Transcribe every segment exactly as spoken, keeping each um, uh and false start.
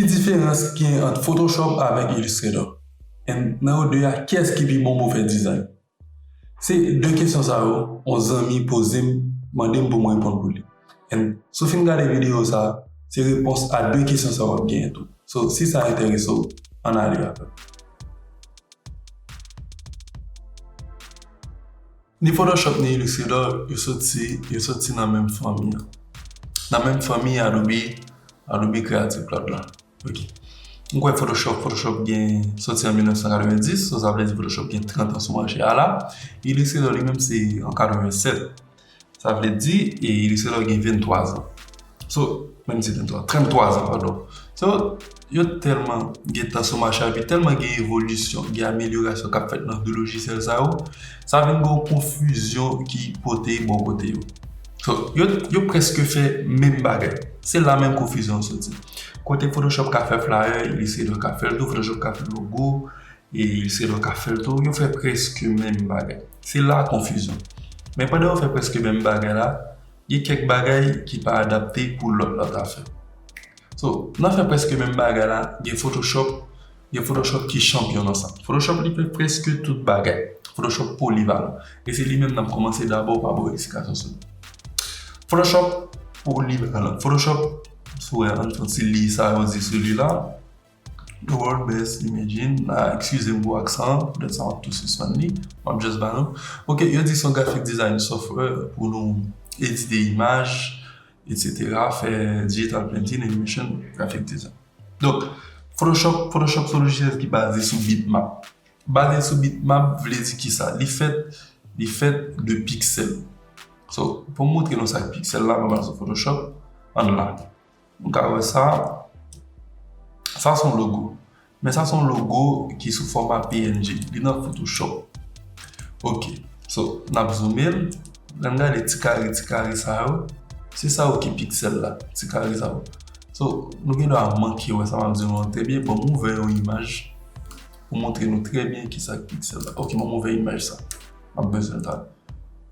Ki diferans ki gen ant Photoshop avèk Illustrator? And nan yo de a, kiyès ki pi bon pou fè dizayn? Se de kesyon sa yo, yon zanmi poze m, mande m pou m reponn pou li. And si w fin gade videyo sa, se repons a de kesyon sa yo w ap genyen tou. So, si sa enterese w, ann ale avè m. Ni Photoshop ni Illustrator, yo soti, yo soti nan menm fanmi an. Nan menm fanmi Adobe, Adobe Creative Cloud la. Ok. M kwè Photoshop, Photoshop gen soti an mil nèf san katrevenndis, so sa vle di Photoshop gen trant an sou mache a la. Illustrator li menm se an katrevennsèt. Sa vle di, e Illustrator gen venntwa zan. So, menm si venntwa, tranntwa zan, padon. So, yo tèlman gen tan sou mache a, epi tèlman gen evolisyon, gen amelyorasyon k ap fèt nan de lojisyèl sa yo, sa vin gen yon konfizyon ki pote bò kote yo. So, yo, yo prèske fè menm bagay. Se la menm konfizyon an soti. Kote Photoshop ka fè flyer, Illustrator ka fè l tou, Photoshop ka fè logo, e Illustrator ka fè l tou, yo fè prèske menm bagay. Se la konfizyon. Men pandan yo fè prèske menm bagay la, gen kèk bagay ki pa adapte pou lòt lòt afè. So, nan fè prèske menm bagay la, gen Photoshop, gen Photoshop ki chanpyon nan sa. Photoshop li fè prèske tout bagay. Photoshop polivalan. E se li menm n ap kòmanse dabò pa bò eksplikasyon sou li. Photoshop polivalan. Photoshop, si w wè, ann fè yon ti li sa yo di sou li la. The world best imagine. Ah, eskize m pou aksan an, poutèt sa m ap tou sispann li. M ap just ba nou. Ok, yo di se yon graphic design software pou nou edite imaj, et cetera, fè digital painting, animation, graphic design. Donk, Photoshop, Photoshop se yon lojisyèl ki baze sou bitmap. Baze sou bitmap vle di kisa? Li fèt, li fèt de piksèl. So, pou m montre nou sa k piksèl la, m al sou Photoshop, ann la. Nou ka wè sa, sa se yon logo. Men sa se yon logo ki sou fòma P N G. Li nan Photoshop. Ok. So, n ap zoome l. Lè n gade ti kare, ti kare sa yo, se sa yo ki piksèl la, ti kare sa yo. So, nou gen dwa manke wè sa m ap di nou an trè byen. Bon, m ouvè yon imaj pou montre nou trè byen kisa k piksèl la. Ok, bon, m ouvè imaj sa. M ap bezwen l talè.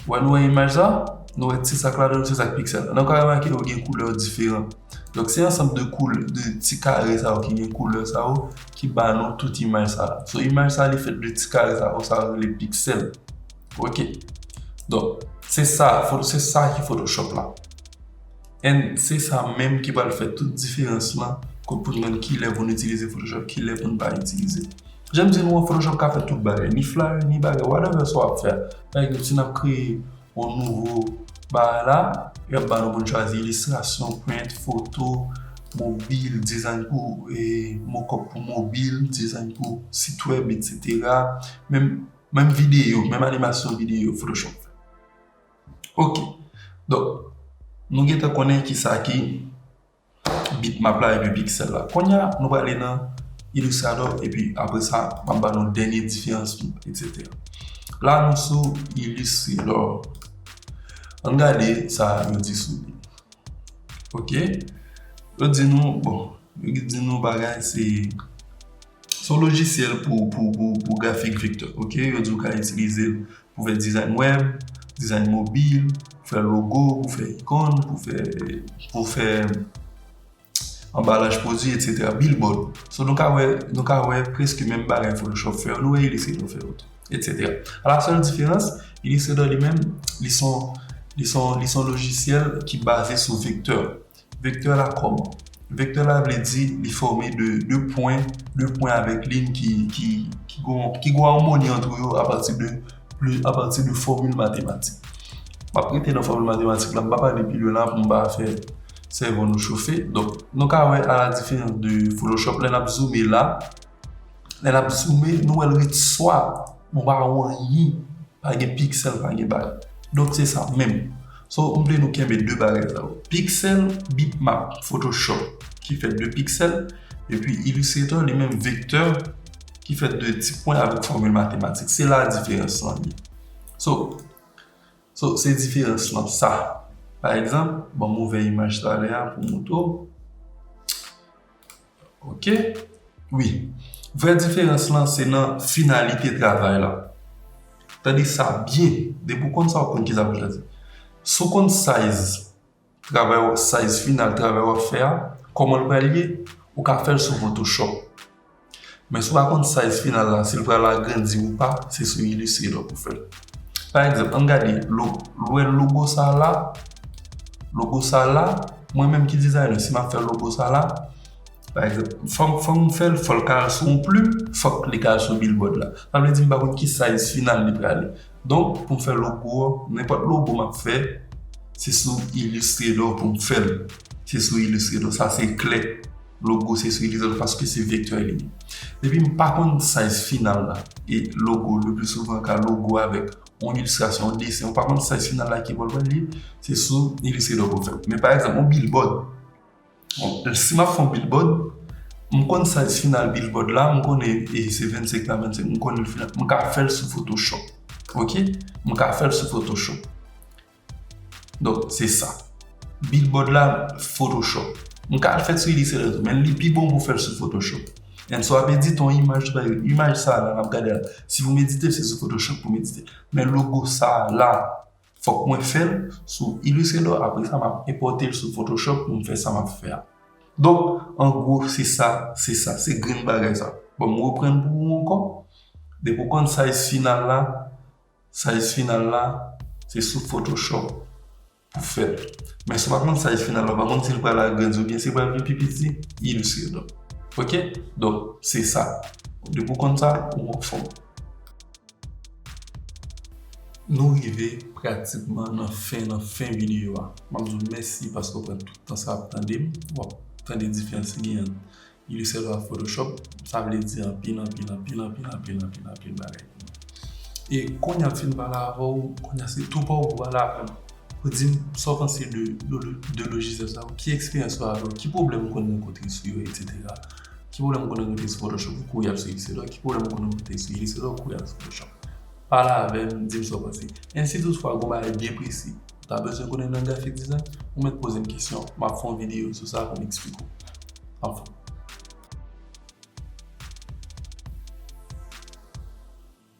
Wè, nou wè imaj sa? Nou wè ti sa k ladan l, se sa k piksèl la. Nou ka remake yo gen koulè diferan. Donk, se ansanm de koulè, de ti kare sa yo ki gen koulè sa yo, ki ba nou tout imaj sa la. So, imaj sa, li fèt de ti kare sa yo, sa yo rele piksèl. Ok. Donk, se sa, fo-, se sa ki Photoshop la. And se sa menm ki pral fè tout diferans lan, kot pou n konn kilè pou n itilize Photoshop, kilè pou n pa itilize. Jan m di nou an, Photoshop ka fè tout bagay, ni flyer, ni bagay, whatever sa w ap fè. Pa egzanp, si n ap kreye yon nouvo bagay la, y ap ba nou pou n chwazi ilistrasyon, print, foto, mobil, design pou, e, mockup pou mobil, design pou sitwèb, et cetera. Menm, menm videyo, menm animasyon videyo, Photoshop fè. Ok. Donk, nou gentan konnen kisa ki bitmap la epi piksèl la. Kounye a, nou prale nan Illustrator epi apre sa, m ap ba nou dènye diferans yo, et cetera. La, nou sou Illustrator. Ann gade sa yo di sou li. Ok. Yo di nou, bon, yo di nou bagay se, se yon lojisyèl pou, pou, pou, pou grafik vektè. Ok. Yo di w ka itilize l pou fè dizayn wèb, dizayn mobil, pou fè logo, pou fè ikòn, pou fè, pou fè anbalaj pwodui, et cetera, billboard. So, nou ka wè, nou ka wè prèske menm bagay Photoshop fè yo, nou wè Illustrator fè yo tou, et cetera. A la sèl diferans, Illustrator li menm, li se yon, li se yon, li se yon lojisyèl ki baze sou vektè. Vektè la kòman? Vektè la vle di li fòme de, de pwen, de pwen avèk liy ki, ki, ki gon, ki gon amoni ant yo apati de, apati de fòmil matematik. M ap rete nan fòmil matematik la, m pa pale pi lwen la pou m pa fè sèvo nou chofe. Donk, nou ka wè, a la diferans de Photoshop, lè n ap zoome la, lè n ap zoome, nou wè l ret swa, nou pa wè anyen. Pa gen piksèl, pa gen bagay. Donk, se sa menm. So, m vle nou kenbe de bagay sa yo. Piksèl, bitmap, Photoshop, ki fèt de piksèl, epi Illustrator, li menm, vektè, ki fèt de ti pwen avèk fòmil matematik. Se la diferans lan ye. So, so, se diferans lan, sa. Pa egzanp, ban m ouvè imaj talè a pou m montre w. Ok. Wi. Vrè diferans lan, se nan finalite travay la. Tande sa byen. Depi w konn sa, w konn kisa pou w chwazi. Si w konn size travay w, size final travay w ap fè a, kòman l pral ye, ou ka fè l sou Photoshop. Men si w pa konn size final la, si l pral agrandi ou pa, se sou Illustrator pou fè l. Pa egzanp, ann gade, lo, lwen logo sa la, logo sa la, mwen menm ki designer, si m ap fè logo sa la, pa egzanp, fò, fò m fè l, fò l ka al sou yon plim, fòk li ka al sou billboard la. Sa vle di m pa konn ki size final li prale. Donk, pou m fè logo, nenpòt logo m ap fè, se sou Illustrator pou m fè l. Se sou Illustrator, sa se klè. Logo se sou Illustrator paske se vektè li ye. Depi m pa konn size final la, e logo, le pli souvan ka logo avèk yon ilistrasyon, yon desen, ou pa konn size final la ki bò l pral ye, se sou Illustrator pou fè l. Men pa egzanp, yon billboard. Bon, si m ap fè yon billboard, m konn size final billboard la, m konnen e se vennsenk pa vennsenk, m konnen l final, m ka fè l sou Photoshop. Ok? M ka fè l sou Photoshop. Donk, se sa. Billboard la, Photoshop. M ka al fè l sou Illustrator tou, men li pi bon pou fè l sou Photoshop. And so, ap edite yon imaj, pa egzanp, imaj sa la, n ap gade la. Si pou m edite, se sou Photoshop pou m edite. Men logo sa la, fòk mwen fè l sou Illustrator, apre sa, m ap enpòte l sou Photoshop pou m fè sa m ap fè a. Donk, an gwo, se sa, se sa, se grenn bagay sa. Bon, m reprann pou ou ankò. Depi w konn size final la, size final la, se sou Photoshop pou fè l. Men si w pa konn size final la, w pa konn si l pral agrandi oubyen si l pral vin pi piti, Illustrator. Ok? Donk, se sa. Depi w konn sa, ou anfòm. Nou rive pratikman nan fen, nan fen videyo a. M ap di w mèsi paske w pran tout tan sa ap tande m. W ap tande diferans ki gen ant Illustrator ak Photoshop. Sa vle di anpil, anpil, anpil, anpil, anpil, anpil, anpil bagay pou mwen. E kounye a m fin pale avè w, kounye a se tou pa w pou pale avè m. Pou di m sa w panse de, de, de lojisyèl sa yo, ki eksperyans ou avè yo, ki pwoblèm ou konn rankontre sou yo, etsetera. Ki pwoblèm ou konn rankontre sou Photoshop, ou kouri al sou Illustrator, ki pwoblèm ou konn rankontre sou Illustrator, ou kouri al sou Photoshop. Pale avè m, di m sa w panse. And si toutfwa gon bagay byen presi ou ta bezwen konnen nan graphic design, ou mèt poze m kesyon, m ap fè yon videyo sou sa pou m eksplike w. Anfen,